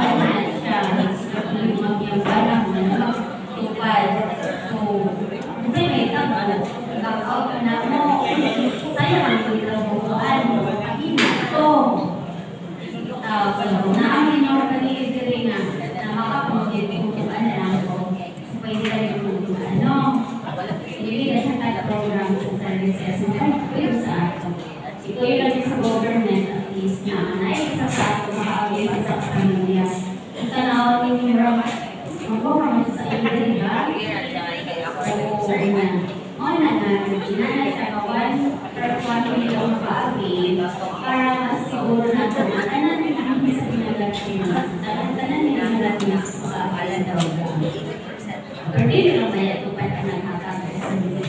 Na siya, yung mga balak na tupad. So, kasi may tabo, back out na mo. Sayang ang pagtrabuhan. Ina to. Tapos, naamin yung kanili diri nga, na makapag tutuan na lang ko. So, pwede ka rin kung ano, dili na siya kada program sa services na ay, sa ato. Ito yung lang sa government at least na naisa sa ato makaabot sa pamilya. Kung tanaw ninyo, mag-go sa inyo, di ba? Oo, na. O na na, nanay siya ka one per family ang makaabot para masiguro na ito na tanan nila sa pinag-Latinos, tanan nila sa Latinos makaabot sa program. Pero dili lang maya tupad ang naghatag sa inyo.